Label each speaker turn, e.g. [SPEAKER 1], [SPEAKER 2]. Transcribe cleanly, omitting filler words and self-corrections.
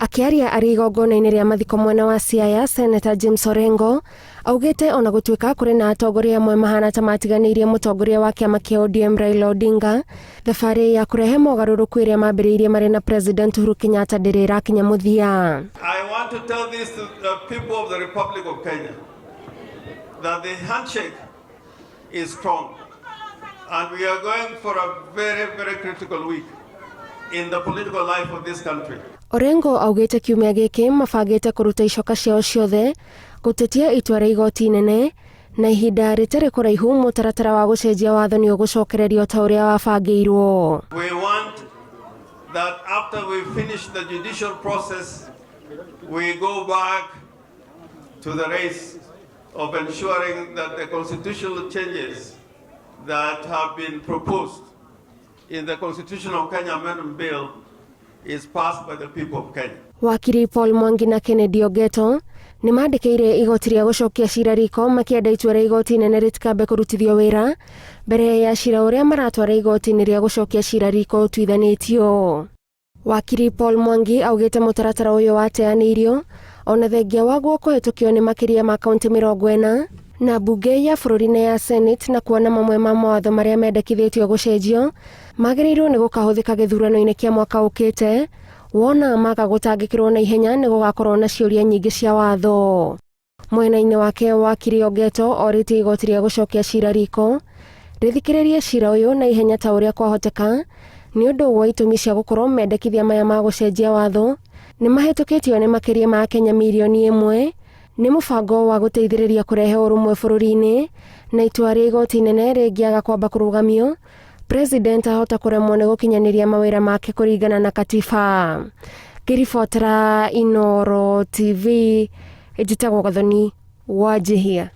[SPEAKER 1] Akĩaria arĩ igongona-inĩ rĩa mathiko mwena wa Siaya, Seneta James Orengo augĩte ona gũtuĩka kũrĩ na atongoria amwe mahana ta matiganĩirie mũtongoria wa kĩama kĩa ODM Raila Odinga, thabarĩ ya kũrehe mogarũrũku ĩrĩa mambĩrĩirie marĩ na President Uhuru Kenyatta ndĩrĩ ĩrakinya mũthia.
[SPEAKER 2] I want to tell this to the people of the Republic of Kenya that the handshake is strong and we are going for a very, very critical week in the political life of this country.
[SPEAKER 1] Orengo augĩte kiumia gĩkĩ mabangĩte kũruta icoka ciao ciothe gũtetia itua rĩa igoti inene na ihinda rĩtarĩ kũraihu mũtaratara wa gũcenjia watho nĩ ũgũcokererio ta ũrĩa wabangĩirwo.
[SPEAKER 2] We want that after we finish the judicial process, we go back to the race of ensuring that the constitutional changes that have been proposed in the Constitution of Kenya Amendment Bill is passed by the people of Kenya.
[SPEAKER 1] Wakiri Paul Mwangi na Kennedy Ogeto nĩ mandĩkĩire igoti rĩa gũcokia cira riko makĩenda itua rĩa igoti inene rĩtikambe kũrutithio wĩra mbere ya cira ũrĩa maratwara igoti-inĩ rĩa gũcokia cira riko ũtuithanĩtio. Wakiri Paul Mwangi augĩte mũtaratara ũyũ wateanĩirio ona thengia waguo kũhetũkio nĩ makĩria ma kaunti 40 na mbunge ya bũrũri na ya Senate na kuona mamwe ma mawatho marĩa mendekithĩtio gũcenjio magĩrĩirwo nĩ gũkahũthĩka gĩthurano-inĩ kĩa mwaka ũkĩte wona maga gũtangĩkĩrwo na ihenya nĩ gũgakorwo na ciũria nyingĩ cia watho. Mwena-inĩ wake wakiri Ogeto orĩtie igoti rĩa gũcokia cira riko rĩthikĩrĩrie cira ũyũ na ihenya ta ũrĩa kwahoteka nĩ ũndũ wa itũmi cia gũkorwo mendekithia maya ma gũcenjia watho nĩ mahĩtũkĩtio nĩ makĩria ma Akenya mirioni 1 nĩ mũbango wa gũteithĩrĩria kũrehe ũrũmwe bũrũri-inĩ na itua rĩa igoti inene rĩngĩaga kwamba kũrũgamio President ahota kũremwo nĩ gũkinyanĩria mawĩra make kũringana na katiba. Ngĩribotera Inooro TV, njĩtagwo Gathoni Wanjihia.